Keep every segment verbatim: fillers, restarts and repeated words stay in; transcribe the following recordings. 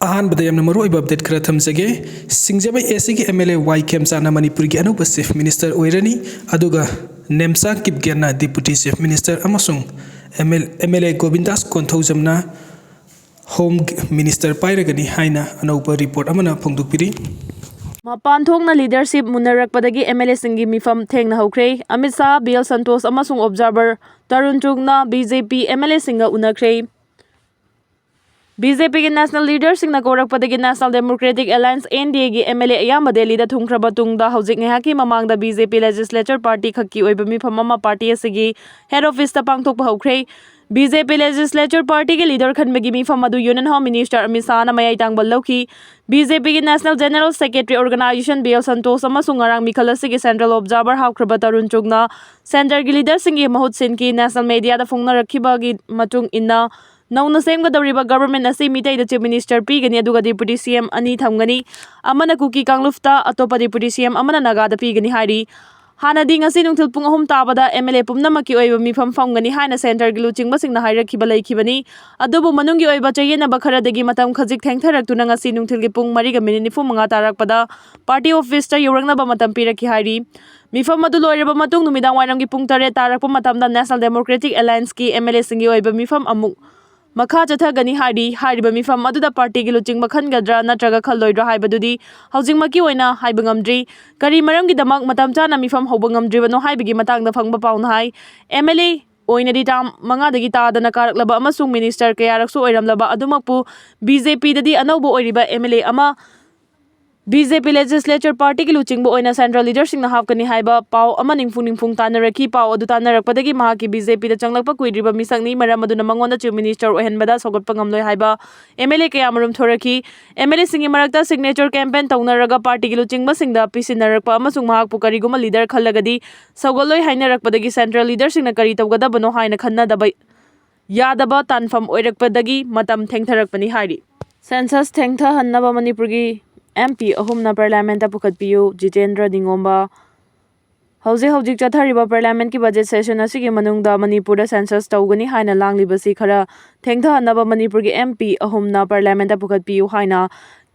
ꯑꯍꯥꯟꯕꯗ ꯌꯥꯝꯅ ꯃꯔꯨꯑꯣꯏꯕ ꯑꯞꯗꯦꯠ ꯈꯔ ꯊꯝꯖꯒꯦ꯫ ꯁꯤꯡꯖꯃꯩ ꯑꯦꯁ ꯁꯤꯒꯤ ꯑꯦꯝ ꯑꯦꯜ ꯑꯦ ꯋꯥꯏ ꯈꯦꯝꯆꯥꯟꯅ ꯃꯅꯤꯄꯨꯔꯒꯤ ꯑꯅꯧꯕ ꯆꯤꯐ ꯃꯤꯅꯤꯁꯇꯔ ꯑꯣꯏꯔꯅꯤ, ꯑꯗꯨꯒ ꯅꯦꯝꯆꯥ ꯀꯤꯞꯒꯦꯟꯅ ꯗꯤꯄꯨꯇꯤ ꯆꯤꯐ ꯃꯤꯅꯤꯁꯇꯔ ꯑꯃꯁꯨꯡ ꯑꯦꯝ ꯑꯦꯜ ꯑꯦ ꯒꯣꯕꯤꯟꯗꯥꯁ ꯀꯣꯟꯊꯧꯖꯝꯅ ꯍꯣꯝ ꯃꯤꯅꯤꯁꯇꯔ ꯄꯥꯏꯔꯒꯅꯤ ꯍꯥꯏꯅ ꯑꯅꯧꯕ ꯔꯤꯄꯣꯔꯠ ꯑꯃꯅ ꯐꯣꯡꯗꯣꯛꯄꯤꯔꯤ꯫ ꯃꯄꯥꯟ ꯊꯣꯡꯅ ꯂꯤꯗꯔꯁꯤꯞ ꯃꯨꯟꯅꯔꯛꯄꯗꯒꯤ ꯑꯦꯝ ꯑꯦꯜ ꯑꯦꯁꯤꯡꯒꯤ ꯃꯤꯐꯝ ꯊꯦꯡꯅ ꯍꯧꯈ꯭ꯔꯦ꯫ ꯑꯃꯤꯠ ꯁꯥꯍ, ꯕꯤ ꯑꯦꯜ ꯁꯟꯇꯣꯁ ꯑꯃꯁꯨꯡ ꯑꯣꯕꯖꯥꯔꯚꯔ ꯇꯔꯨꯟ ꯆꯨꯒꯅ B J P M L ꯑꯦꯁꯤꯡꯒ ꯎꯅꯈ꯭ꯔꯦ꯫ ꯕꯤ ꯖꯦ ꯄꯤꯒꯤ ꯅꯦꯁꯅꯦꯜ ꯂꯤꯗꯔꯁꯤꯡꯅ ꯀꯧꯔꯛꯄꯗꯒꯤ national democratic alliance, N D ꯑꯦꯒꯤ ꯑꯦꯝ ꯑꯦꯜ ꯑꯦ ꯑꯌꯥꯝꯕ ꯗꯦꯜꯂꯤꯗ ꯊꯨꯡꯈ꯭ꯔꯕ ꯇꯨꯡꯗ ꯍꯧꯖꯤꯛ ꯉꯥꯏꯍꯥꯛꯀꯤ ꯃꯃꯥꯡꯗ ꯕꯤ ꯖꯦ ꯄꯤ ꯂꯦꯖꯤꯁꯂꯦꯆꯔ ꯄꯥꯔꯇꯤ ꯈꯛꯀꯤ ꯑꯣꯏꯕ ꯃꯤꯐꯝ ꯑꯃ ꯄꯥꯔꯇꯤ ꯑꯁꯤꯒꯤ ꯍꯦꯗ ꯑꯣꯐꯤꯁꯇ ꯄꯥꯡꯊꯣꯛꯄ ꯍꯧꯈ꯭ꯔꯦ꯫ ꯕꯤ ꯖꯦ ꯄꯤ ꯂꯦꯖꯤꯁꯂꯦꯆꯔ ꯄꯥꯔꯇꯤꯒꯤ ꯂꯤꯗꯔ ꯈꯟꯕꯒꯤ ꯃꯤꯐꯝ ꯑꯗꯨ ꯌꯨꯅꯤꯌꯟ ꯍꯣꯝ ꯃꯤꯅꯤꯁꯇꯔ ꯑꯃꯤꯠ ꯁꯥꯍꯅ ꯃꯌꯥꯏ ꯇꯥꯡꯕ ꯂꯧꯈꯤ꯫ ꯕꯤ ꯖꯦ ꯄꯤꯒꯤ national general secretary organization B L Santosh ꯑꯃꯁꯨꯡ ꯉꯔꯥꯡ ꯃꯤꯈꯜ ꯑꯁꯤꯒꯤ ꯁꯦꯟꯇ꯭ꯔꯦꯜ ꯑꯣꯕꯖꯥꯔꯚꯔ ꯍꯥꯞꯈ꯭ꯔꯕ ꯇꯔꯨꯟ ꯆꯨꯒꯅ ꯁꯦꯟꯇꯔꯒꯤ ꯂꯤꯗꯔꯁꯤꯡꯒꯤ ꯃꯍꯨꯠ ꯁꯤꯟꯈꯤ꯫ ꯅꯦꯁꯅꯦꯜ ꯃꯦꯗꯤꯌꯥꯗ ꯐꯣꯡꯅꯔꯛꯈꯤꯕꯒꯤ ꯃꯇꯨꯡ ꯏꯟꯅ, ꯅꯧꯅ ꯁꯦꯝꯒꯗꯧꯔꯤꯕ ꯒꯚꯔꯟꯃꯦꯟꯠ ꯑꯁꯤ ꯃꯤꯇꯩꯗ ꯆꯤꯐ ꯃꯤꯅꯤꯁꯇꯔ ꯄꯤꯒꯅꯤ, ꯑꯗꯨꯒ ꯗꯤꯄꯨꯇꯤ ꯁꯤ ꯑꯦꯝ ꯑꯅꯤ ꯊꯝꯒꯅꯤ, ꯑꯃꯅ ꯀꯨꯀꯤ ꯀꯥꯡꯂꯨꯞꯇ, ꯑꯇꯣꯞꯄ ꯗꯤꯄꯨꯇꯤ ꯁꯤ ꯑꯦꯝ ꯑꯃꯅ ꯅꯥꯒꯥꯗ ꯄꯤꯒꯅꯤ ꯍꯥꯏꯔꯤ꯫ ꯍꯥꯟꯅꯗꯤ ꯉꯁꯤ ꯅꯨꯡꯊꯤꯜ ꯄꯨꯡ ꯑꯍꯨꯝ ꯇꯥꯕꯗ ꯑꯦꯝ ꯑꯦꯜ ꯑꯦ ꯄꯨꯝꯅꯃꯛꯀꯤ ꯑꯣꯏꯕ ꯃꯤꯐꯝ ꯐꯝꯒꯅꯤ ꯍꯥꯏꯅ ꯁꯦꯟꯇꯔꯒꯤ ꯂꯨꯆꯤꯡꯕꯁꯤꯡꯅ ꯍꯥꯏꯔꯛꯈꯤꯕ ꯂꯩꯈꯤꯕꯅꯤ꯫ ꯑꯗꯨꯕꯨ ꯃꯅꯨꯡꯒꯤ ꯑꯣꯏꯕ ꯆꯌꯦꯠꯅꯕ ꯈꯔꯗꯒꯤ ꯃꯇꯝ ꯈꯖꯤꯛ ꯊꯦꯡꯊꯔꯛꯇꯨꯅ ꯉꯁꯤ ꯅꯨꯡꯊꯤꯜꯒꯤ ꯄꯨꯡ ꯃꯔꯤꯒ ꯃꯤꯅꯤꯠ ꯅꯤꯐꯨ ꯃꯉꯥ ꯇꯥꯔꯛꯄꯗ ꯄꯥꯔꯇꯤ ꯑꯣꯐꯤꯁꯇ ꯌꯧꯔꯛꯅꯕ ꯃꯇꯝ ꯄꯤꯔꯛꯈꯤ ꯍꯥꯏꯔꯤ꯫ ꯃꯤꯐꯝ ꯑꯗꯨ ꯂꯣꯏꯔꯕ ꯃꯇꯨꯡ ꯅꯨꯃꯤꯗꯥꯡ ꯋꯥꯏꯔꯝꯒꯤ ꯄꯨꯡ ꯇꯔꯦꯠ ꯇꯥꯔꯛꯄ ꯃꯇꯝꯗ ꯅꯦꯁꯅꯦꯜ ꯗꯦꯃꯣꯀ꯭ꯔꯦꯇꯤꯛ ꯑꯦꯂꯥꯌꯟꯁꯀꯤ ꯑꯦꯝ ꯑꯦꯜ ꯑꯦꯁꯤꯡꯒꯤ ꯑꯣꯏꯕ ꯃꯤꯐꯝ ꯑꯃꯨꯛ ꯃꯈꯥ ꯆꯠꯊꯒꯅꯤ ꯍꯥꯏꯔꯤ꯫ ꯍꯥꯏꯔꯤꯕ ꯃꯤꯐꯝ ꯑꯗꯨꯗ ꯄꯥꯔꯇꯤꯒꯤ ꯂꯨꯆꯤꯡꯕ ꯈꯟꯒꯗ꯭ꯔꯥ ꯅꯠꯇ꯭ꯔꯒ ꯈꯜꯂꯣꯏꯗ꯭ꯔꯥ ꯍꯥꯏꯕꯗꯨꯗꯤ ꯍꯧꯖꯤꯛꯃꯛꯀꯤ ꯑꯣꯏꯅ ꯍꯥꯏꯕ ꯉꯝꯗ꯭ꯔꯤ꯫ ꯀꯔꯤ ꯃꯔꯝꯒꯤꯗꯃꯛ ꯃꯇꯝ ꯆꯥꯅ ꯃꯤꯐꯝ ꯍꯧꯕ ꯉꯝꯗ꯭ꯔꯤꯕꯅꯣ ꯍꯥꯏꯕꯒꯤ ꯃꯇꯥꯡꯗ ꯐꯪꯕ ꯄꯥꯎꯅ ꯍꯥꯏ, ꯑꯦꯝ ꯑꯦꯜ ꯑꯦ ꯑꯣꯏꯅꯗꯤ ꯇꯥꯝ ꯃꯉꯥꯗꯒꯤ ꯇꯥꯗꯅ ꯀꯥꯔꯛꯂꯕ ꯑꯃꯁꯨꯡ ꯃꯤꯅꯤꯁꯇꯔ ꯀꯌꯥꯔꯛꯁꯨ ꯑꯣꯏꯔꯝꯂꯕ ꯑꯗꯨꯃꯛꯄꯨ ꯕꯤ ꯖꯦ ꯄꯤꯗꯗꯤ ꯑꯅꯧꯕ ꯑꯣꯏꯔꯤꯕ ꯑꯦꯝ ꯑꯦꯜ ꯑꯦ ꯑꯃ ꯕꯤ ꯖꯦ ꯄꯤ ꯂꯦꯖꯤꯁꯂꯦꯆꯔ ꯄꯥꯔꯇꯤꯒꯤ ꯂꯨꯆꯤꯡꯕ ꯑꯣꯏꯅ ꯁꯦꯟꯇ꯭ꯔꯦꯜ ꯂꯤꯗꯔꯁꯤꯡꯅ ꯍꯥꯞꯀꯅꯤ ꯍꯥꯏꯕ ꯄꯥꯎ ꯑꯃ ꯅꯤꯡꯐꯨꯡ ꯅꯤꯡꯐꯨꯡ ꯇꯥꯟꯅꯔꯛꯈꯤ꯫ ꯄꯥꯎ ꯑꯗꯨ ꯇꯥꯟꯅꯔꯛꯄꯗꯒꯤ ꯃꯍꯥꯛꯀꯤ ꯕꯤ ꯖꯦ ꯄꯤꯗ ꯆꯪꯂꯛꯄ ꯀꯨꯏꯗ꯭ꯔꯤꯕ ꯃꯤꯁꯛꯅꯤ, ꯃꯔꯝ ꯑꯗꯨꯅ ꯃꯉꯣꯟꯗ ꯆꯤꯐ ꯃꯤꯅꯤꯁꯇꯔ ꯑꯣꯏꯍꯟꯕꯗ ꯁꯧꯒꯠꯄ ꯉꯝꯂꯣꯏ ꯍꯥꯏꯕ ꯑꯦꯝ ꯑꯦꯜ ꯑꯦ ꯀꯌꯥꯃꯔꯨꯝ ꯊꯣꯔꯛꯈꯤ꯫ ꯑꯦꯝ ꯑꯦꯜ ꯑꯦꯁꯤꯡꯒꯤ ꯃꯔꯛꯇ ꯁꯤꯒꯅꯦꯆꯔ ꯀꯦꯝꯄꯦꯟ ꯇꯧꯅꯔꯒ ꯄꯥꯔꯇꯤꯒꯤ ꯂꯨꯆꯤꯡꯕꯁꯤꯡꯗ ꯄꯤꯁꯤꯟꯅꯔꯛꯄ ꯑꯃꯁꯨꯡ ꯃꯍꯥꯛꯄꯨ ꯀꯔꯤꯒꯨꯝꯕ ꯂꯤꯗꯔ ꯈꯜꯂꯒꯗꯤ ꯁꯧꯒꯠꯂꯣꯏ ꯍꯥꯏꯅꯔꯛꯄꯗꯒꯤ ꯁꯦꯟꯇ꯭ꯔꯦꯜ ꯂꯤꯗꯔꯁꯤꯡꯅ ꯀꯔꯤ ꯇꯧꯒꯗꯕꯅꯣ ꯍꯥꯏꯅ ꯈꯟꯅꯗꯕ ꯌꯥꯗꯕ ꯇꯥꯟꯐꯝ ꯑꯣꯏꯔꯛꯄꯗꯒꯤ ꯃꯇꯝ ꯊꯦꯡꯊꯔꯛꯄꯅꯤ ꯍꯥꯏꯔꯤ꯫ ꯁꯦꯟꯁꯁ ꯊꯦꯡꯊꯍꯟꯅꯕ ꯃꯅꯤꯄꯨꯔꯒꯤ ꯑꯦꯝ ꯄꯤ ꯑꯍꯨꯝꯅ ꯄꯥꯔꯂꯤꯌꯥꯃꯦꯟꯠꯇ ꯄꯨꯈꯠꯄꯤꯌꯨ꯫ ꯖꯤꯇꯦꯟꯗ꯭ꯔ ꯅꯤꯉꯣꯝꯕ, ꯍꯧꯖꯤꯛ ꯍꯧꯖꯤꯛ ꯆꯠꯊꯔꯤꯕ ꯄꯥꯔꯂꯤꯌꯥꯃꯦꯟꯠꯀꯤ ꯕꯖꯦꯠ ꯁꯦꯁꯟ ꯑꯁꯤꯒꯤ ꯃꯅꯨꯡꯗ ꯃꯅꯤꯄꯨꯔꯗ ꯁꯦꯟꯁꯁ ꯇꯧꯒꯅꯤ ꯍꯥꯏꯅ ꯂꯥꯡꯂꯤꯕꯁꯤ ꯈꯔ ꯊꯦꯡꯊꯍꯟꯅꯕ ꯃꯅꯤꯄꯨꯔꯒꯤ ꯑꯦꯝ ꯄꯤ ꯑꯍꯨꯝꯅ ꯄꯥꯔꯂꯤꯌꯥꯃꯦꯟꯠꯇ ꯄꯨꯈꯠꯄꯤꯌꯨ ꯍꯥꯏꯅ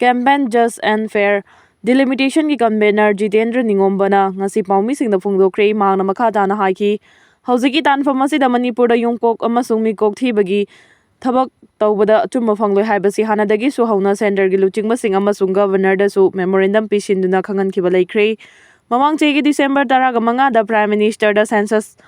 Campaign Just and Fair Delimitation ꯀꯤ ꯀꯟꯚꯦꯅꯔ ꯖꯤꯇꯦꯟꯗ꯭ꯔ ꯅꯤꯉꯣꯝꯕꯅ ꯉꯁꯤ ꯄꯥꯎꯃꯤꯁꯤꯡꯗ ꯐꯣꯡꯗꯣꯛꯈ꯭ꯔꯦ꯫ ꯃꯍꯥꯛꯅ ꯃꯈꯥ ꯇꯥꯅ ꯍꯥꯏꯈꯤ, ꯍꯧꯖꯤꯛꯀꯤ ꯇꯥꯟꯐꯝ ꯑꯁꯤꯗ ꯃꯅꯤꯄꯨꯔꯗ ꯌꯨꯝꯀꯣꯛ ꯑꯃꯁꯨꯡ ꯃꯤꯀꯣꯛ ꯊꯤꯕꯒꯤ ꯊꯕꯛ ꯇꯧꯕꯗ ꯑꯆꯨꯝꯕ ꯐꯪꯂꯣꯏ ꯍꯥꯏꯕꯁꯤ ꯍꯥꯟꯅꯗꯒꯤꯁꯨ ꯍꯧꯅ ꯁꯦꯟꯇꯔꯒꯤ ꯂꯨꯆꯤꯡꯕꯁꯤꯡ ꯑꯃꯁꯨꯡ ꯒꯕꯔꯅꯔꯗꯁꯨ ꯃꯦꯃꯣꯔꯦꯟꯗꯝ ꯄꯤꯁꯤꯟꯗꯨꯅ ꯈꯪꯍꯟꯈꯤꯕ ꯂꯩꯈ꯭ꯔꯦ꯫ ꯃꯃꯥꯡ ꯆꯍꯤꯒꯤ ꯗꯤꯁꯦꯝꯕꯔ ꯇꯔꯥꯒ ꯃꯉꯥꯗ ꯄ꯭ꯔꯥꯏꯝ ꯃꯤꯅꯤꯁꯇꯔꯗ ꯁꯦꯟꯁꯁ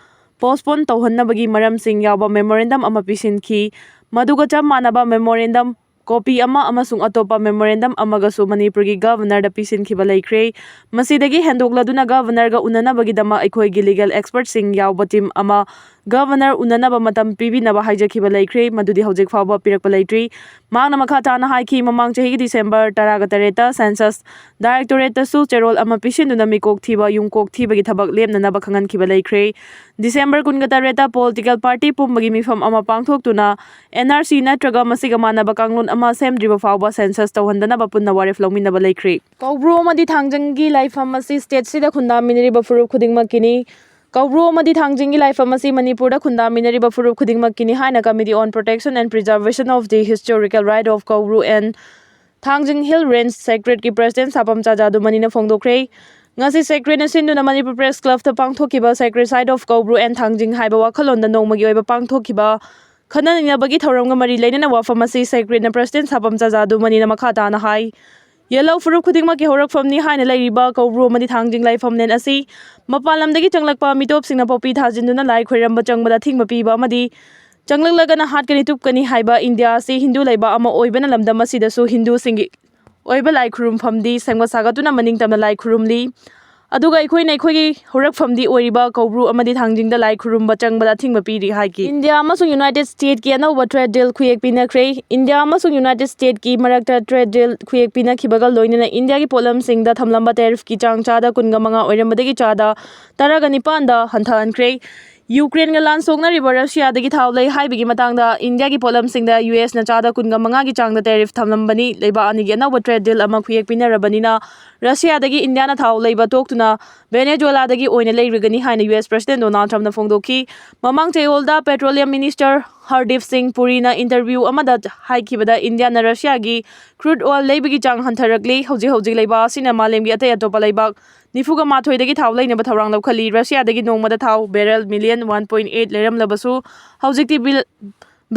ꯄꯣꯁꯄꯣꯟ ꯇꯧꯍꯟꯅꯕꯒꯤ ꯃꯔꯝꯁꯤꯡ ꯌꯥꯎꯕ ꯃꯦꯃꯣꯔꯦꯟꯗꯝ ꯑꯃ ꯄꯤꯁꯤꯟꯈꯤ꯫ ꯃꯗꯨꯒ ꯆꯞ ꯃꯥꯟꯅꯕ ꯃꯦꯃꯣꯔꯦꯟꯗꯝ ꯀꯣꯄꯤ ꯑꯃ ꯑꯃꯁꯨꯡ ꯑꯇꯣꯞꯄ ꯃꯦꯃꯣꯔꯦꯟꯗꯝ ꯑꯃꯒꯁꯨ ꯃꯅꯤꯄꯨꯔꯒꯤ ꯒꯕꯔꯅꯔꯗ ꯄꯤꯁꯤꯟꯈꯤꯕ ꯂꯩꯈ꯭ꯔꯦ꯫ ꯃꯁꯤꯗꯒꯤ ꯍꯦꯟꯗꯣꯛꯂꯗꯨꯅ ꯒꯕꯔꯅꯔꯒ ꯎꯅꯅꯕꯒꯤꯗꯃꯛ ꯑꯩꯈꯣꯏꯒꯤ ꯂꯤꯒꯦꯜ ꯑꯦꯛꯁꯄꯔꯠꯁꯤꯡ ꯌꯥꯎꯕ ꯇꯤꯝ ꯑꯃ ꯒꯕꯔꯅꯔ ꯎꯅꯅꯕ ꯃꯇꯝ ꯄꯤꯕꯤꯅꯕ ꯍꯥꯏꯖꯈꯤꯕ ꯂꯩꯈ꯭ꯔꯦ, ꯃꯗꯨꯗꯤ ꯍꯧꯖꯤꯛ ꯐꯥꯎꯕ ꯄꯤꯔꯛꯄ ꯂꯩꯇ꯭ꯔꯤ꯫ ꯃꯍꯥꯛꯅ ꯃꯈꯥ ꯇꯥꯅ ꯍꯥꯏꯈꯤ, ꯃꯃꯥꯡ ꯆꯍꯤꯒꯤ ꯗꯤꯁꯦꯝꯕꯔ ꯇꯔꯥꯒ ꯇꯔꯦꯠꯇ ꯁꯦꯟꯁꯁ ꯗꯥꯏꯔꯦꯛꯇꯣꯔꯦꯠꯇꯁꯨ ꯆꯦꯔꯣꯜ ꯑꯃ ꯄꯤꯁꯤꯟꯗꯨꯅ ꯃꯤꯀꯣꯛ ꯊꯤꯕ, ꯌꯨꯝꯀꯣꯛ ꯊꯤꯕꯒꯤ ꯊꯕꯛ ꯂꯦꯞꯅꯅꯕ ꯈꯪꯍꯟꯈꯤꯕ ꯂꯩꯈ꯭ꯔꯦ꯫ ꯗꯤꯁꯦꯝꯕꯔ ꯀꯨꯟꯒ ꯇꯔꯦꯠꯇ ꯄꯣꯂꯤꯇꯤꯀꯦꯜ ꯄꯥꯔꯇꯤ ꯄꯨꯝꯕꯒꯤ ꯃꯤꯐꯝ ꯑꯃ ꯄꯥꯡꯊꯣꯛꯇꯨꯅ ꯑꯦꯟ ꯑꯥꯔ ꯁꯤ ꯅꯠꯇ꯭ꯔꯒ ꯃꯁꯤꯒ ꯃꯥꯟꯅꯕ ꯀꯥꯡꯂꯣꯟ ꯑꯃ ꯁꯦꯝꯗ꯭ꯔꯤꯕ ꯐꯥꯎꯕ ꯁꯦꯟꯁꯁ ꯇꯧꯍꯟꯗꯅꯕ ꯄꯨꯟꯅ ꯋꯥꯔꯦꯞ ꯂꯧꯃꯤꯟꯅꯕ ꯂꯩꯈ꯭ꯔꯦ꯫ ꯀꯧꯕ꯭ꯔꯨ ꯑꯃꯗꯤ ꯊꯥꯡꯖꯤꯡꯒꯤ ꯂꯥꯏꯐꯝ ꯑꯁꯤ ꯁ꯭ꯇꯦꯠꯁꯤꯗ ꯈꯨꯟꯗꯥꯃꯤꯟꯅꯔꯤꯕ ꯐꯨꯔꯨꯞ ꯈꯨꯗꯤꯡꯃꯛꯀꯤꯅꯤ꯫ ꯀꯧꯕ꯭ꯔꯨ ꯑꯃꯗꯤ ꯊꯥꯡꯖꯤꯡꯒꯤ ꯂꯥꯏꯐꯝ ꯑꯁꯤ ꯃꯅꯤꯄꯨꯔꯗ ꯈꯨꯟꯗꯥꯃꯤꯟꯅꯔꯤꯕ ꯐꯨꯔꯨꯞ ꯈꯨꯗꯤꯡꯃꯛꯀꯤꯅꯤ ꯍꯥꯏꯅ Committee on Protection and Preservation of the Historical Right of Kaubru and Thangjing Hill Range ꯁꯦꯀ꯭ꯔꯦꯠꯀꯤ ꯄ꯭ꯔꯁꯤꯗꯦꯟ ꯁꯥꯄꯝ ꯆꯥꯖꯥꯗꯨꯃꯅꯤꯅ ꯐꯣꯡꯗꯣꯛꯈ꯭ꯔꯦ꯫ ꯉꯁꯤ ꯁꯦꯀ꯭ꯔꯦꯠꯅ ꯁꯤꯟꯗꯨꯅ ꯃꯅꯤꯄꯨꯔ ꯄ꯭ꯔꯦꯁ ꯀ꯭ꯂꯕꯇ ꯄꯥꯡꯊꯣꯛꯈꯤꯕ Sacred Site of Kaubru and Thangjing ꯍꯥꯏꯕ ꯋꯥꯈꯜꯂꯣꯟꯗ ꯅꯣꯡꯃꯒꯤ ꯑꯣꯏꯕ ꯄꯥꯡꯊꯣꯛꯈꯤꯕ ꯈꯟꯅ ꯅꯩꯅꯕꯒꯤ ꯊꯧꯔꯝꯒ ꯃꯔꯤ ꯂꯩꯅꯅ ꯋꯥꯐꯝ ꯑꯁꯤ ꯁꯦꯀ꯭ꯔꯦꯠꯅ ꯄ꯭ꯔꯁꯤꯗꯦꯟ ꯁꯥꯄꯝ ꯆꯥꯖꯥꯗꯨꯃꯅꯤꯅ ꯃꯈꯥ ꯇꯥꯅ ꯍꯥꯏ꯫ ꯌꯦꯜꯍꯧ ꯐꯨꯔꯨꯞ ꯈꯨꯗꯤꯡꯃꯛꯀꯤ ꯍꯧꯔꯛꯐꯝꯅꯤ ꯍꯥꯏꯅ ꯂꯩꯔꯤꯕ ꯀꯧꯕ꯭ꯔꯨ ꯑꯃꯗꯤ ꯊꯥꯡꯖꯤꯡ ꯂꯥꯏꯐꯝꯂꯦꯟ ꯑꯁꯤ ꯃꯄꯥꯟ ꯂꯝꯗꯒꯤ ꯆꯪꯂꯛꯄ ꯃꯤꯇꯣꯞꯁꯤꯡꯅ ꯄꯣꯄꯤ ꯊꯥꯖꯤꯟꯗꯨꯅ ꯂꯥꯏ ꯈꯣꯏꯔꯝꯕ ꯆꯪꯕꯗ ꯑꯊꯤꯡꯕ ꯄꯤꯕ ꯑꯃꯗꯤ ꯆꯪꯂꯛꯂꯒꯅ ꯍꯥꯠꯀꯅꯤ ꯇꯨꯞꯀꯅꯤ ꯍꯥꯏꯕ ꯏꯟꯗꯤꯌꯥ ꯑꯁꯤ ꯍꯤꯟꯗꯨ ꯂꯩꯕꯥꯛ ꯑꯃ ꯑꯣꯏꯕꯅ ꯂꯝꯗꯝ ꯑꯁꯤꯗꯁꯨ ꯍꯤꯟꯗꯨꯁꯤꯡꯒꯤ ꯑꯣꯏꯕ ꯂꯥꯏ ꯈꯨꯔꯨꯝꯐꯝꯗꯤ ꯁꯦꯝꯒꯠ ꯁꯥꯒꯠꯇꯨꯅ ꯃꯅꯤꯡ ꯇꯝꯅ ꯂꯥꯏ ꯈꯨꯔꯨꯝꯂꯤ꯫ ꯑꯗꯨꯒ ꯑꯩꯈꯣꯏꯅ ꯑꯩꯈꯣꯏꯒꯤ ꯍꯧꯔꯛꯐꯝꯗꯤ ꯑꯣꯏꯔꯤꯕ ꯀꯧꯕ꯭ꯔꯨ ꯑꯃꯗꯤ ꯊꯥꯡꯖꯤꯡꯗ ꯂꯥꯏ ꯈꯨꯔꯨꯝꯕ ꯆꯪꯕꯗ ꯑꯊꯤꯡꯕ ꯄꯤꯔꯤ ꯍꯥꯏꯈꯤ꯫ ꯏꯟꯗꯤꯌꯥ ꯑꯃꯁꯨꯡ ꯌꯨꯅꯥꯏꯇꯦꯗ ꯁ꯭ꯇꯦꯠꯀꯤ ꯑꯅꯧꯕ ꯇ꯭ꯔꯦꯗ ꯗꯤꯜ ꯈꯨꯌꯦꯛ ꯄꯤꯅꯈ꯭ꯔꯦ꯫ ꯏꯟꯗꯤꯌꯥ ꯑꯃꯁꯨꯡ ꯌꯨꯅꯥꯏꯇꯦꯗ ꯁ꯭ꯇꯦꯠꯀꯤ ꯃꯔꯛꯇ ꯇ꯭ꯔꯦꯗ ꯗꯤꯜ ꯈꯨꯌꯦꯛ ꯄꯤꯅꯈꯤꯕꯒ ꯂꯣꯏꯅꯅ ꯏꯟꯗꯤꯌꯥꯒꯤ ꯄꯣꯠꯂꯝꯁꯤꯡꯗ ꯊꯝꯂꯝꯕ ꯇꯦꯔꯤꯐꯀꯤ ꯆꯥꯡ ꯆꯥꯗ ꯀꯨꯟꯒ ꯃꯉꯥ ꯑꯣꯏꯔꯝꯕꯗꯒꯤ ꯆꯥꯗ ꯇꯔꯥꯒ ꯅꯤꯄꯥꯟꯗ ꯍꯟꯊꯍꯟꯈ꯭ꯔꯦ꯫ ꯌꯨꯀ꯭ꯔꯦꯟꯒ ꯂꯥꯟ ꯁꯣꯛꯅꯔꯤꯕ ꯔꯁꯤꯌꯥꯗꯒꯤ ꯊꯥꯎ ꯂꯩ ꯍꯥꯏꯕꯒꯤ ꯃꯇꯥꯡꯗ ꯏꯟꯗꯤꯌꯥꯒꯤ ꯄꯣꯠꯂꯝꯁꯤꯡꯗ ꯌꯨ ꯑꯦꯁꯅ ꯆꯥꯗ ꯀꯨꯟꯒ ꯃꯉꯥꯒꯤ ꯆꯥꯡꯗ ꯇꯦꯔꯤꯐ ꯊꯝꯂꯝꯕꯅꯤ꯫ ꯂꯩꯕꯥꯛ ꯑꯅꯤꯒꯤ ꯑꯅꯧꯕ ꯇ꯭ꯔꯦꯗ ꯗꯤꯜ ꯑꯃ ꯈꯨꯌꯦꯛ ꯄꯤꯅꯔꯕꯅꯤꯅ ꯔꯁꯤꯌꯥꯗꯒꯤ ꯏꯟꯗꯤꯌꯥꯅ ꯊꯥꯎ ꯂꯩꯕ ꯇꯣꯛꯇꯨꯅ ꯚꯦꯅꯦꯖꯨꯋꯦꯂꯥꯗꯒꯤ ꯑꯣꯏꯅ ꯂꯩꯔꯒꯅꯤ ꯍꯥꯏꯅ ꯌꯨ ꯑꯦꯁ ꯄ꯭ꯔꯁꯤꯗꯦꯟ ꯗꯣꯅꯥꯜꯗ ꯇ꯭ꯔꯝꯞꯅ ꯐꯣꯡꯗꯣꯛꯈꯤ꯫ ꯃꯃꯥꯡ ꯆꯌꯣꯜꯗ ꯄꯦꯇ꯭ꯔꯣꯂꯤꯌꯝ ꯃꯤꯅꯤꯁꯇꯔ ꯍꯔꯗꯤꯞ ꯁꯤꯡ ꯄꯨꯔꯤꯅ ꯏꯟꯇꯔꯚ꯭ꯌꯨ ꯑꯃꯗ ꯍꯥꯏꯈꯤꯕꯗ ꯏꯟꯗꯤꯌꯥꯅ ꯔꯁꯤꯌꯥꯒꯤ ꯀ꯭ꯔꯨꯗ ꯑꯣꯏꯜ ꯂꯩꯕꯒꯤ ꯆꯥꯡ ꯍꯟꯊꯔꯛꯂꯤ꯫ ꯍꯧꯖꯤꯛ ꯍꯧꯖꯤꯛ ꯂꯩꯕꯥꯛ ꯑꯁꯤꯅ ꯃꯥꯂꯦꯝꯒꯤ ꯑꯇꯩ ꯑꯇꯣꯞꯄ ꯂꯩꯕꯥꯛ ꯅꯤꯐꯨꯒ ꯃꯥꯊꯣꯏꯗꯒꯤ ꯊꯥꯎ ꯂꯩꯅꯕ ꯊꯧꯔꯥꯡ ꯂꯧꯈꯠꯂꯤ꯫ ꯔꯁꯤꯌꯥꯗꯒꯤ ꯅꯣꯡꯃꯗ ꯊꯥꯎ ꯕꯦꯔꯦꯜ ꯃꯤꯂꯤꯌꯟ ꯋꯥꯟ ꯄꯣꯏꯟ ꯑꯩꯠ ꯂꯩꯔꯝꯂꯕꯁꯨ ꯍꯧꯖꯤꯛꯇꯤ ꯕꯤꯜ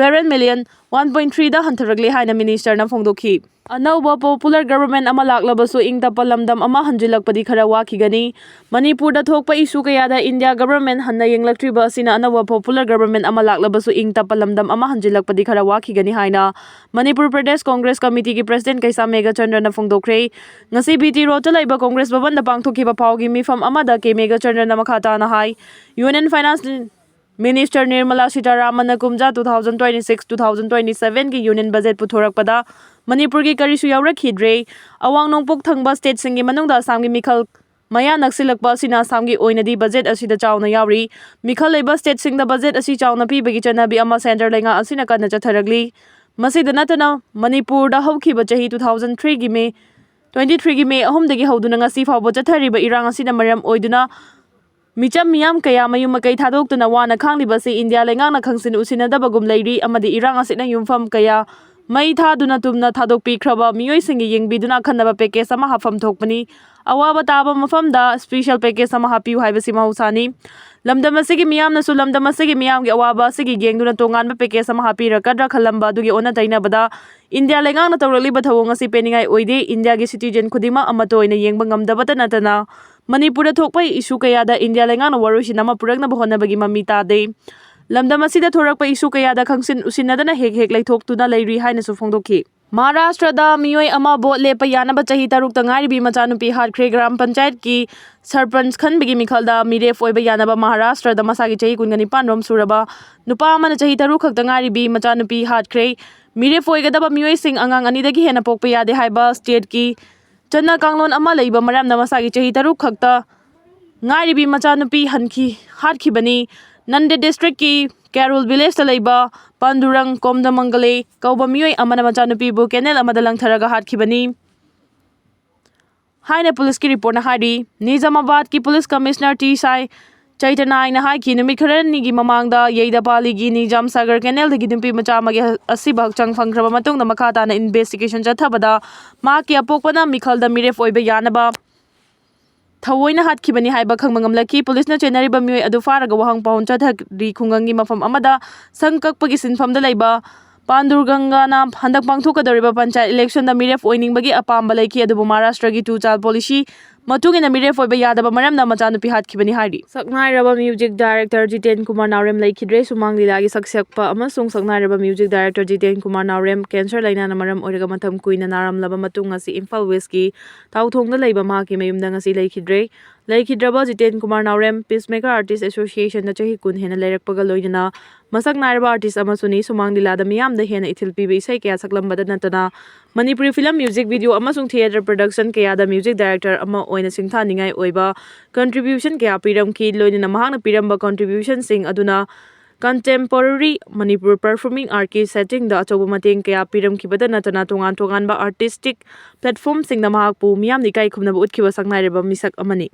ꯕꯦꯔꯦꯜ ꯃꯤꯂꯤꯌꯟ ꯋꯥꯟ ꯄꯣꯏꯟ ꯊ꯭ꯔꯤꯗ ꯍꯟꯊꯔꯛꯂꯦ ꯍꯥꯏꯅ ꯃꯤꯅꯤꯁꯇꯔꯅ ꯐꯣꯡꯗꯣꯛꯈꯤ꯫ ꯑꯅꯧꯕ ꯄꯣꯄꯨꯂꯔ ꯒꯕꯔꯟꯃꯦꯟꯠ ꯑꯃ ꯂꯥꯛꯂꯕꯁꯨ ꯏꯪ ꯇꯞꯄ ꯂꯝꯗꯝ ꯑꯃ ꯍꯟꯖꯤꯜꯂꯛꯄꯗꯤ ꯈꯔ ꯋꯥꯈꯤꯒꯅꯤ꯫ ꯃꯅꯤꯄꯨꯔꯗ ꯊꯣꯛꯄ ꯏꯁꯨ ꯀꯌꯥꯗ ꯏꯟꯗꯤꯌꯥ ꯒꯕꯔꯟꯃꯦꯟꯠ ꯍꯟꯅ ꯌꯦꯡꯂꯛꯇ꯭ꯔꯤꯕ ꯑꯁꯤꯅ ꯑꯅꯧꯕ ꯄꯣꯄꯨꯂꯔ ꯒꯕꯔꯟꯃꯦꯟꯠ ꯑꯃ ꯂꯥꯛꯂꯕꯁꯨ ꯏꯪ ꯇꯞꯄ ꯂꯝꯗꯝ ꯑꯃ ꯍꯟꯖꯤꯜꯂꯛꯄꯗꯤ ꯈꯔ ꯋꯥꯈꯤꯒꯅꯤ ꯍꯥꯏꯅ ꯃꯅꯤꯄꯨꯔ ꯄ꯭ꯔꯗꯦꯁ ꯀꯣꯡꯒ꯭ꯔꯦꯁ ꯀꯃꯤꯇꯤꯒꯤ ꯄ꯭ꯔꯁꯤꯗꯦꯟꯠ ꯀꯩꯁꯥꯝ ꯃꯦꯘꯆꯟꯗ꯭ꯔꯅ ꯐꯣꯡꯗꯣꯛꯈ꯭ꯔꯦ꯫ ꯉꯁꯤ ꯕꯤ ꯇꯤ ꯔꯣꯗꯇ ꯂꯩꯕ ꯀꯣꯡꯒ꯭ꯔꯦꯁ ꯚꯕꯟꯗ ꯄꯥꯡꯊꯣꯛꯈꯤꯕ ꯄꯥꯎꯒꯤ ꯃꯤꯐꯝ ꯑꯃꯗ ꯀꯦ ꯃꯦꯘꯆꯟꯗ꯭ꯔꯅ ꯃꯈꯥ ꯇꯥꯅ ꯍꯥꯏ, ꯌꯨꯅꯤꯌꯟ ꯐꯥꯏꯅꯥꯟꯁ ꯃꯤꯅꯤꯁꯇꯔ ꯅꯤꯔꯃꯂꯥ ꯁꯤꯇꯥꯔꯥꯃꯟꯅ ꯀꯨꯝꯖꯥ two thousand twenty six two thousand twenty ꯁꯚꯦꯟꯒꯤ ꯌꯨꯅꯤꯌꯟ ꯕꯖꯦꯠ ꯄꯨꯊꯣꯔꯛꯄꯗ ꯃꯅꯤꯄꯨꯔꯒꯤ ꯀꯔꯤꯁꯨ ꯌꯥꯎꯔꯛꯈꯤꯗ꯭ꯔꯦ꯫ ꯑꯋꯥꯡ ꯅꯣꯡꯄꯣꯛ ꯊꯪꯕ ꯁ꯭ꯇꯦꯠꯁꯤꯡꯒꯤ ꯃꯅꯨꯡꯗ ꯑꯁꯥꯝꯒꯤ ꯃꯤꯈꯜ ꯃꯌꯥ ꯅꯛꯁꯤꯜꯂꯛꯄ ꯑꯁꯤꯅ ꯑꯁꯥꯝꯒꯤ ꯑꯣꯏꯅꯗꯤ ꯕꯖꯦꯠ ꯑꯁꯤꯗ ꯆꯥꯎꯅ ꯌꯥꯎꯔꯤ꯫ ꯃꯤꯈꯜ ꯂꯩꯕ ꯁ꯭ꯇꯦꯠꯁꯤꯡꯗ ꯕꯖꯦꯠ ꯑꯁꯤ ꯆꯥꯎꯅ ꯄꯤꯕꯒꯤ ꯆꯠꯅꯕꯤ ꯑꯃ ꯁꯦꯟꯇꯔ ꯂꯩꯉꯥꯛ ꯑꯁꯤꯅ ꯀꯟꯅ ꯆꯠꯊꯔꯛꯂꯤ꯫ ꯃꯁꯤꯗ ꯅꯠꯇꯅ ꯃꯅꯤꯄꯨꯔꯗ ꯍꯧꯈꯤꯕ ꯆꯍꯤ ꯇꯨ ꯊꯥꯎꯖꯟ ꯊ꯭ꯔꯤꯒꯤ ꯃꯦ, ꯇ꯭ꯋꯦꯟꯇꯤ ꯊ꯭ꯔꯤꯒꯤ ꯃꯦ ꯑꯍꯨꯝꯗꯒꯤ ꯍꯧꯗꯨꯅ ꯉꯁꯤ ꯐꯥꯎꯕ ꯆꯠꯊꯔꯤꯕ ꯏꯔꯥꯡ ꯑꯁꯤꯅ ꯃꯔꯝ ꯑꯣꯏꯗꯨꯅ ꯃꯤꯆꯝ ꯃꯤꯌꯥꯝ ꯀꯌꯥ ꯃꯌꯨꯝ ꯃꯀꯩ ꯊꯥꯗꯣꯛꯇꯨꯅ ꯋꯥꯅ ꯈꯥꯡꯂꯤꯕꯁꯤ ꯏꯟꯗꯤꯌꯥ ꯂꯩꯉꯥꯛꯅ ꯈꯪꯁꯤꯟ ꯎꯁꯤꯟꯅꯗꯕꯒꯨꯝ ꯂꯩꯔꯤ ꯑꯃꯗꯤ ꯏꯔꯥꯡ ꯑꯁꯤꯅ ꯌꯨꯝꯐꯝ ꯀꯌꯥ ꯃꯩ ꯊꯥꯗꯨꯅ ꯇꯨꯝꯅ ꯊꯥꯗꯣꯛꯄꯤꯈ꯭ꯔꯕ ꯃꯤꯑꯣꯏꯁꯤꯡꯒꯤ ꯌꯦꯡꯕꯤꯗꯨꯅ ꯑꯈꯟꯅꯕ ꯄꯦꯀꯦꯖ ꯑꯃ ꯍꯥꯞꯐꯝ ꯊꯣꯛꯄꯅꯤ꯫ ꯑꯋꯥꯕ ꯇꯥꯕ ꯃꯐꯝꯗ ꯁ꯭ꯄꯦꯁꯤꯌꯦꯜ ꯄꯦꯀꯦꯖ ꯑꯃ ꯍꯥꯞꯄꯤꯌꯨ ꯍꯥꯏꯕꯁꯤ ꯃꯍꯧꯁꯥꯅꯤ꯫ ꯂꯝꯗꯝ ꯑꯁꯤꯒꯤ ꯃꯤꯌꯥꯝꯅꯁꯨ ꯂꯝꯗꯝ ꯑꯁꯤꯒꯤ ꯃꯤꯌꯥꯝꯒꯤ ꯑꯋꯥꯕ ꯑꯁꯤꯒꯤ ꯌꯦꯡꯗꯨꯅ ꯇꯣꯉꯥꯟꯕ ꯄꯦꯀꯦꯖ ꯑꯃ ꯍꯥꯞꯄꯤꯔꯛꯀꯗ꯭ꯔꯥ ꯈꯜꯂꯝꯕ ꯑꯗꯨꯒꯤ ꯑꯣꯟꯅ ꯇꯩꯅꯕꯗ ꯏꯟꯗꯤꯌꯥ ꯂꯩꯉꯥꯛꯅ ꯇꯧꯔꯛꯂꯤꯕ ꯊꯧꯑꯣꯡ ꯑꯁꯤ ꯄꯦꯟꯅꯤꯡꯉꯥꯏ ꯑꯣꯏꯗꯦ꯫ ꯏꯟꯗꯤꯌꯥꯒꯤ ꯁꯤꯇꯤꯖꯦꯟ ꯈꯨꯗꯤꯡꯃꯛ ꯑꯃꯠꯇ ꯑꯣꯏꯅ ꯌꯦꯡꯕ ꯉꯝꯗꯕꯇ ꯅꯠꯇꯅ ꯃꯅꯤꯄꯨꯔꯗ ꯊꯣꯛꯄ ꯏꯁꯨ ꯀꯌꯥꯗ ꯏꯟꯗꯤꯌꯥ ꯂꯩꯉꯥꯛꯅ ꯋꯥꯔꯣꯏꯁꯤꯟ ꯑꯃ ꯄꯨꯔꯛꯅꯕ ꯍꯣꯠꯅꯕꯒꯤ ꯃꯃꯤ ꯇꯥꯗꯦ꯫ ꯂꯝꯗꯝ ꯑꯁꯤꯗ ꯊꯣꯔꯛꯄ ꯏꯁꯨ ꯀꯌꯥꯗ ꯈꯪꯁꯤꯟ ꯎꯁꯤꯟꯅꯗꯅ ꯍꯦꯛ ꯍꯦꯛ ꯂꯩꯊꯣꯛꯇꯨꯅ ꯂꯩꯔꯤ ꯍꯥꯏꯅꯁꯨ ꯐꯣꯡꯗꯣꯛꯈꯤ꯫ ꯃꯍꯥꯔꯥꯁꯇ꯭ꯔꯗ ꯃꯤꯑꯣꯏ ꯑꯃ ꯚꯣꯠ ꯂꯦꯞꯄ ꯌꯥꯅꯕ ꯆꯍꯤ ꯇꯔꯨꯛꯇ ꯉꯥꯏꯔꯤꯕꯤ ꯃꯆꯥꯅꯨꯄꯤ ꯍꯥꯠꯈ꯭ꯔꯦ꯫ ꯒ꯭ꯔꯥꯝ ꯄꯟꯆꯥꯌꯠꯀꯤ ꯁꯔꯄꯟꯆ ꯈꯟꯕꯒꯤ ꯃꯤꯈꯜꯗ ꯃꯤꯔꯦꯞ ꯑꯣꯏꯕ ꯌꯥꯅꯕ ꯃꯍꯥꯔꯥꯁꯇ꯭ꯔꯗ ꯃꯁꯥꯒꯤ ꯆꯍꯤ ꯀꯨꯟꯒ ꯅꯤꯄꯥꯟ ꯔꯣꯝ ꯁꯨꯔꯕ ꯅꯨꯄꯥ ꯑꯃꯅ ꯆꯍꯤ ꯇꯔꯨꯛ ꯈꯛꯇ ꯉꯥꯏꯔꯤꯕꯤ ꯃꯆꯥꯅꯨꯄꯤ ꯍꯥꯠꯈ꯭ꯔꯦ꯫ ꯃꯤꯔꯦꯞ ꯑꯣꯏꯒꯗꯕ ꯃꯤꯑꯣꯏꯁꯤꯡ ꯑꯉꯥꯡ ꯑꯅꯤꯗꯒꯤ ꯍꯦꯟꯅ ꯄꯣꯛꯄ ꯌꯥꯗꯦ ꯍꯥꯏꯕ ꯁ꯭ꯇꯦꯠꯀꯤ ꯆꯠꯅ ꯀꯥꯡꯂꯣꯟ ꯑꯃ ꯂꯩꯕ ꯃꯔꯝꯅ ꯃꯁꯥꯒꯤ ꯆꯍꯤ ꯇꯔꯨꯛ ꯈꯛꯇ ꯉꯥꯏꯔꯤꯕꯤ ꯃꯆꯥꯅꯨꯄꯤ ꯍꯟꯈꯤ, ꯍꯥꯠꯈꯤꯕꯅꯤ꯫ ꯅꯟꯗꯦꯗ ꯗꯤꯁꯇ꯭ꯔꯤꯛꯀꯤ ꯀꯦꯔꯣꯜ ꯚꯤꯂꯦꯖꯇ ꯂꯩꯕ ꯄꯥꯟꯗꯨꯔꯪ ꯀꯣꯝꯗꯃꯪꯒꯂꯦ ꯀꯧꯕ ꯃꯤꯑꯣꯏ ꯑꯃꯅ ꯃꯆꯥꯅꯨꯄꯤꯕꯨ ꯀꯦꯅꯦꯜ ꯑꯃꯗ ꯂꯪꯊꯔꯒ ꯍꯥꯠꯈꯤꯕꯅꯤ ꯍꯥꯏꯅ ꯄꯨꯂꯤꯁꯀꯤ ꯔꯤꯄꯣꯔꯠꯅ ꯍꯥꯏꯔꯤ꯫ ꯅꯤꯖꯥꯃꯥꯕꯥꯗꯀꯤ ꯄꯨꯂꯤꯁ ꯀꯃꯤꯁꯅꯔ ꯇꯤ ꯁꯥꯏ ꯆꯩꯇꯅꯥꯏꯅ ꯍꯥꯏꯈꯤ, ꯅꯨꯃꯤꯠ ꯈꯔꯅꯤꯒꯤ ꯃꯃꯥꯡꯗ ꯌꯩꯗꯄꯥꯂꯤꯒꯤ ꯅꯤꯖꯥꯝ ꯁꯥꯒꯔ ꯀꯦꯅꯦꯜꯗꯒꯤ ꯅꯨꯄꯤ ꯃꯆꯥ ꯑꯃꯒꯤ ꯑꯁꯤꯕ ꯍꯛꯆꯥꯡ ꯐꯪꯈ꯭ꯔꯕ ꯃꯇꯨꯡꯗ ꯃꯈꯥ ꯇꯥꯅ ꯏꯟꯚꯦꯁꯇꯤꯒꯦꯁꯟ ꯆꯠꯊꯕꯗ ꯃꯍꯥꯛꯀꯤ ꯑꯄꯣꯛꯄꯅ ꯃꯤꯈꯜꯗ ꯃꯤꯔꯦꯞ ꯑꯣꯏꯕ ꯌꯥꯅꯕ ꯊꯑꯣꯏꯅ ꯍꯥꯠꯈꯤꯕꯅꯤ ꯍꯥꯏꯕ ꯈꯪꯕ ꯉꯝꯂꯛꯈꯤ꯫ ꯄꯨꯂꯤꯁꯅ ꯆꯦꯟꯅꯔꯤꯕ ꯃꯤꯑꯣꯏ ꯑꯗꯨ ꯐꯥꯔꯒ ꯋꯥꯍꯪ ꯄꯥꯎꯍꯟ ꯆꯠꯊꯔꯤ꯫ ꯈꯨꯡꯒꯪꯒꯤ ꯃꯐꯝ ꯑꯃꯗ ꯁꯪ ꯀꯛꯄꯒꯤ ꯁꯤꯟꯐꯝꯗ ꯂꯩꯕ ꯄꯥꯟꯗꯨꯔꯒꯪꯒꯥꯅ ꯍꯟꯗꯛ ꯄꯥꯡꯊꯣꯛꯀꯗꯧꯔꯤꯕ ꯄꯟꯆꯥꯌꯠ ꯏꯂꯦꯛꯁꯟꯗ ꯃꯤꯔꯦꯞ ꯑꯣꯏꯅꯤꯡꯕꯒꯤ ꯑꯄꯥꯝꯕ ꯂꯩꯈꯤ, ꯑꯗꯨꯕꯨ ꯃꯍꯥꯔꯥꯁꯇ꯭ꯔꯒꯤ ꯇꯨ ꯆꯥꯜ ꯄꯣꯂꯤꯁꯤ ꯃꯇꯨꯡ ꯏꯟꯅ ꯃꯤꯔꯦꯞ ꯑꯣꯏꯕ ꯌꯥꯗꯕ ꯃꯔꯝꯅ ꯃꯆꯥꯅꯨꯄꯤ ꯍꯥꯠꯈꯤꯕꯅꯤ ꯍꯥꯏꯔꯤ꯫ ꯁꯛꯅꯥꯏꯔꯕ ꯃ꯭ꯌꯨꯖꯤꯛ ꯗꯥꯏꯔꯦꯛꯇꯔ ꯖꯤꯇꯦꯟ ꯀꯨꯃꯥꯔ ꯅꯥꯎꯔꯦꯝ ꯂꯩꯈꯤꯗ꯭ꯔꯦ꯫ ꯁꯨꯃꯥꯡ ꯂꯤꯂꯥꯒꯤ ꯁꯛꯁꯛꯄ ꯑꯃꯁꯨꯡ ꯁꯛꯅꯥꯏꯔꯕ ꯃ꯭ꯌꯨꯖꯤꯛ ꯗꯥꯏꯔꯦꯛꯇꯔ ꯖꯤꯇꯦꯟ ꯀꯨꯃꯥꯔ ꯅꯥꯎꯔꯦꯝ ꯀꯦꯟꯁꯔ ꯂꯥꯏꯅꯥꯅ ꯃꯔꯝ ꯑꯣꯏꯔꯒ ꯃꯇꯝ ꯀꯨꯏꯅ ꯅꯥꯔꯝꯂꯕ ꯃꯇꯨꯡ ꯉꯁꯤ ꯏꯝꯐꯥꯜ ꯋꯦꯁꯀꯤ ꯇꯥꯎꯊꯣꯡꯗ ꯂꯩꯕ ꯃꯍꯥꯛꯀꯤ ꯃꯌꯨꯝꯗ ꯉꯁꯤ ꯂꯩꯈꯤꯗ꯭ꯔꯦ꯫ ꯂꯩꯈꯤꯗ꯭ꯔꯕ ꯖꯤꯇꯦꯟ ꯀꯨꯃꯥꯔ ꯅꯥꯎꯔꯦꯝ ꯄꯤꯁꯃꯦꯀꯔ ꯑꯥꯔꯇꯤꯁ ꯑꯦꯁꯣꯁꯤꯌꯦꯁꯟꯗ ꯆꯍꯤ ꯀꯨꯟ ꯍꯦꯟꯅ ꯂꯩꯔꯛꯄꯒ ꯂꯣꯏꯅꯅ ꯃꯁꯛ ꯅꯥꯏꯔꯕ ꯑꯥꯔꯇꯤꯁ ꯑꯃꯁꯨꯅꯤ꯫ ꯁꯨꯃꯥꯡ ꯂꯤꯂꯥꯗ ꯃꯤꯌꯥꯝꯗ ꯍꯦꯟꯅ ꯏꯊꯤꯜ ꯄꯤꯕ ꯏꯁꯩ ꯀꯌꯥ ꯁꯛꯂꯝꯕꯗ ꯅꯠꯇꯅ ꯃꯅꯤꯄꯨꯔꯤ ꯐꯤꯂꯝ ꯃ꯭ꯌꯨꯖꯤꯛ ꯚꯤꯗꯤꯑꯣ ꯑꯃꯁꯨꯡ ꯊꯤꯌꯦꯇꯔ ꯄ꯭ꯔꯗꯛꯁꯟ ꯀꯌꯥꯗ ꯃ꯭ꯌꯨꯖꯤꯛ ꯗꯥꯏꯔꯦꯛꯇꯔ ꯑꯃ ꯑꯣꯏꯅ ꯁꯤꯡꯊꯥꯅꯤꯡꯉꯥꯏ ꯑꯣꯏꯕ ꯀꯟꯇ꯭ꯔꯤꯕ꯭ꯌꯨꯁꯟ ꯀꯌꯥ ꯄꯤꯔꯝꯈꯤ꯫ ꯂꯣꯏꯅꯅ ꯃꯍꯥꯛꯅ ꯄꯤꯔꯝꯕ ꯀꯟꯇ꯭ꯔꯤꯕ꯭ꯌꯨꯁꯟꯁꯤꯡ ꯑꯗꯨꯅ ꯀꯟꯇꯦꯝꯄꯣꯔꯔꯤ ꯃꯅꯤꯄꯨꯔ ꯄꯔꯐꯣꯔꯃꯤꯡ ꯑꯥꯔꯠꯀꯤ ꯁꯦꯠꯇꯤꯡꯗ ꯑꯆꯧꯕ ꯃꯇꯦꯡ ꯀꯌꯥ ꯄꯤꯔꯝꯈꯤꯕꯗ ꯅꯠꯇꯅ ꯇꯣꯉꯥꯟ ꯇꯣꯉꯥꯟꯕ ꯑꯥꯔꯇꯤꯁꯇꯤꯛ ꯄ꯭ꯂꯦꯠꯐꯣꯝꯁꯤꯡꯗ ꯃꯍꯥꯛꯄꯨ ꯃꯤꯌꯥꯝꯅ ꯏꯀꯥꯏ ꯈꯨꯝꯅꯕ ꯎꯠꯈꯤꯕ ꯁꯛꯅꯥꯏꯔꯕ ꯃꯤꯁꯛ ꯑꯃꯅꯤ꯫